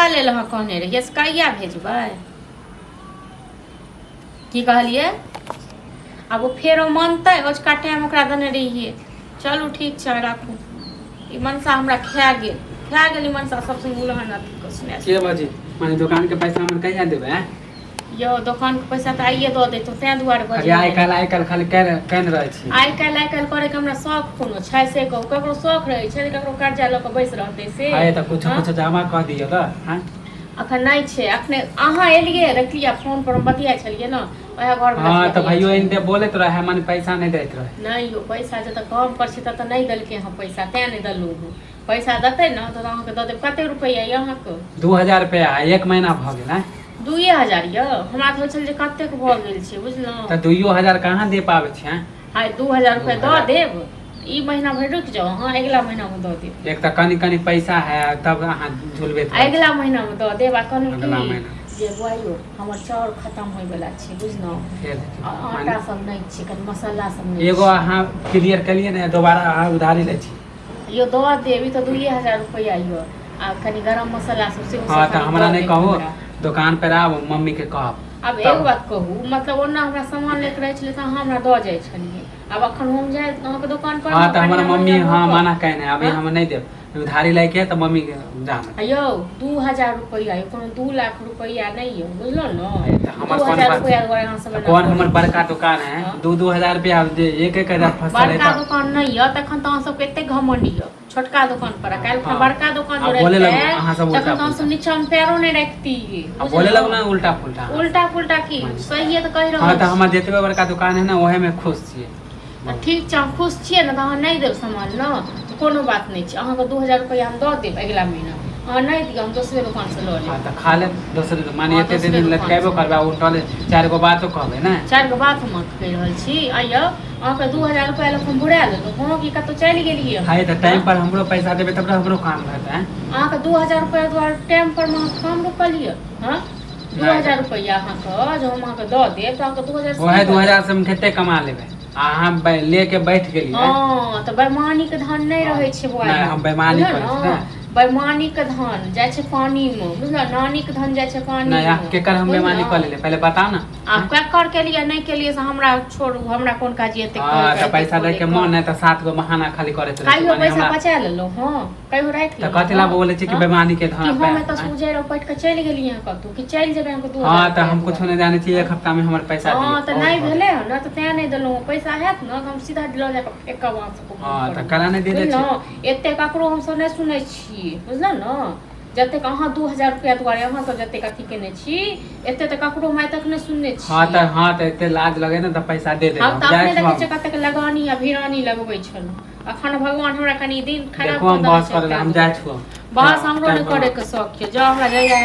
मनसा लेल अहाँ कहने रहियै से कहिया भेजबै? की कहलियै? आब ओ फेरो मनतै, ओझका टाइम ओकरा देने रहियै। चलू ठीक छै, राखू। ई मनसा हमरा खा गेल, खा गेल ई मनसा सब संग उलहन अथी कऽ सुना। के बाजी, माने दोकान के पैसा हमर कहिया देबै आँय? यौ, दोकानके पैसा तऽ आइए दऽ दैतहुँ, ताहि दुआरे खाली आइ काल्हि आइ काल्हि खाली केने रहै छी। आइ काल्हि आइ काल्हि करैके हमरा शौख कोनो छै से कहू? ककरो शौख रहै छै जे ककरो कर्जा लऽ कऽ बैस रहतै से? आइ तऽ कुछो हँ? कुछो जमा कऽ दियौ तऽ आँय? अखन नहि छै। अखने अहाँ एलियै, रखलियै फोन पर, हम बतियाइ छलियै ने वएह घर। हँ, तऽ भाइयो एनते बोलैत रहे, माने पैसा नहि दैत रहे। नहि यौ, पैसा जतऽ काम पर छी ततऽ नहि देलकै हँ पैसा, तें नहि देलहुँ हँ। पैसा देतै ने तऽ अहाँके दऽ देब। कते रुपैआ यऽ अहाँके? 2000 रुपैआ है, एक महीना भऽ गेल आँय? 2000 यऽ? हमरा तऽ होइ छल जे कतेक भऽ गेल छै, बुझलहुँ? तऽ 2000 कहाँ दे पाबै छी आँय? हाय, 2000 रुपैआ दऽ 2000 देब। ई महीना भरि रुकि जाउ अहाँ, अगिला महीनामे दऽ देब। एक तऽ कनि कनि पैसा है, तब अहाँ झुलबैत रहै छी। अगिला महीनामे दऽ देब। आ कहलहुँ अगिला की महीना। जे बौआ यौ, हमर चाउर खतम होइवला छै, बुझलहुँ? फेर देखियौ, आ माने आटा सब नहि छै, कनि मसाला सब नहि एगो छै। अहाँ क्लियर केलियै ने, दोबारा अहाँ उधारी लै छी। यौ, दऽ देब। ई तऽ 2000 रुपैआ यऽ, आ कनि गरम मसाला सब सेहो हँ, सब तऽ कनि हमरा दऽ नहि देब कहू। हमरा। दोकान पर आब मम्मी के कहब। आब तब एगो बात कहू, मतलब ओना हमरा सामान लैके रहै छलै तऽ अहाँ हमरा दऽ जाइ छलियै, आब अखन हम जाय अहाँके दोकान पर? हँ, तऽ कनि हमर अहाँ मम्मी हमरा हँ रोकब। मना केने अभी। हँ? हम नहि देब उधारी लैके, तऽ मम्मी के जान। आ यौ, 2000 रुपैआ यौ, कोनो 2 लाख रुपैआ नहि यौ, बुझलहुँ ने? तऽ हमर दू कोन हजार रुपैआ दुआरे अहाँ सब तऽ एना कोन करै हमर छी? बड़का दुकान है? हँ? 2-2 हजार रुपया जे एक एक हजार फसल है। बड़का तऽ दुकान नहि यऽ तखन तऽ अहाँ सबके एते घमंड यऽ छोटका दुकान पर, आ काल्हि हँ। बड़का दुकान आ जे बोले रहितै लगू अहाँ सब तखन उल्टा तऽ अहाँ सब पुल्टा। नीचा मे पैरो नहि रखतियै। आ बोले लगू ने उल्टा पुल्टा। उल्टा पुल्टा की, सहिए तऽ कहि हँ, रहल तऽ छी। हमर जतबे बड़का दुकान है ने, ओहे में खुश छियै। तऽ ठीक छै, अहाँ खुश छियै ने, तऽ अहाँ नहि देब सामान ने, तऽ कोनो बात नहि छै। अहाँके 2000 रुपैआ हम दऽ देब अगिला महीना। अहाँ नहि दिअ, हम दोसरे दोकानसँ लऽ हँ, लेब। तऽ खा लेब दोसरे तऽ माने हँ, एते दोसरे दिन दोकान लटकेबो से। करबै आ उठल चारि गो बातो कहबै ने। चारि गो बात हम अहाँके कहि रहल छी। आइयौ, अहाँके 2000 रुपैआ लऽ कऽ हम बुरा लेलहुँ हँ कि कतहु चलि गेलियै? है, तऽ टाइम पर हमरो पैसा देबै तब ने हमरो काम हेतै। अहाँके 2000 रुपैआ दुआरे टाइम पर मे अहाँके काम रोकल यऽ? हँ, दू नहि। हजार रुपैआ अहाँके जे हम अहाँके दऽ देब तऽ अहाँके 2000 ओहे 2000 से हम कते कमा लेबै, आ अहाँ ले के बैठ गेलियै। हँ, तऽ बेमानीके धन नहि हँ। रहै छै बौआ। नहि, हम बेईमानी बुझल करै छी ने? ने। बेईमानीके धन जाइ छै पानिमे, बुझल? नानीके धन जाइ छै नहि, अहाँ पानिमे। केकर हम बेईमानी बुझलहुँ? कऽ लेलियै, पहिले बताउ ने। आ केकर केलियै नहि केलियै से हमरा छोड़ू, हमरा कोन काज एते। हँ, तऽ पैसा दै के मन नहि तऽ सात गो बहाना खाली करैत रहै छी। कहियो माने पैसा हमरा बचा लेलहुँ? हँ, कहियो राखि तऽ लेलहुँ? कथी ला बोलै छी कि हँ? बेईमानी के कि धन हम एतऽ पे से उजैर उपटि कऽ चलि गेलियै हँ कतहु, कि चलि जेबै अहाँके 2000 हँ, तऽ रुपैआ हम कुछो दुआरे? नहि जानै छी। एक हफ्ता मे हमर पैसा दियौ। हँ, तऽ बहुत नहि भऽ गेल। भेलै हँ ने, तऽ तें नहि देलहुँ। पैसा हैत ने तऽ हम सीधा लऽ जाकऽ फेकब अहाँ सबके मुँह हँ, पर। तऽ कला नहि दे दै छी। बुझलहुँ? एते ककरो हमसब नहि सुनै छियै, बुझलहुँ ने? जतेक अहाँ 2000 रुपैआ दुआरे अहाँ सब जतेक अथी केने छी, एते तऽ ककरो हम आइ तक नहि सुनने हँ, छियै। तऽ हँ, तऽ एते लाज लगे ने तऽ पैसा दे देबै। हम हम तऽ जाइ अपने छी देखै हम। छियै कतेक लगानी आ भिरानी लगबै छलहुँ। अखन भगवान हमरा कनि दिन खराब देखू, कऽ हम देने बहस छै करै लए ताहि हम जाइ दुआरे। छौ। बहस हमरो टाइम नहि पर करैके शौक यऽ। जाउ, हमरा जहिया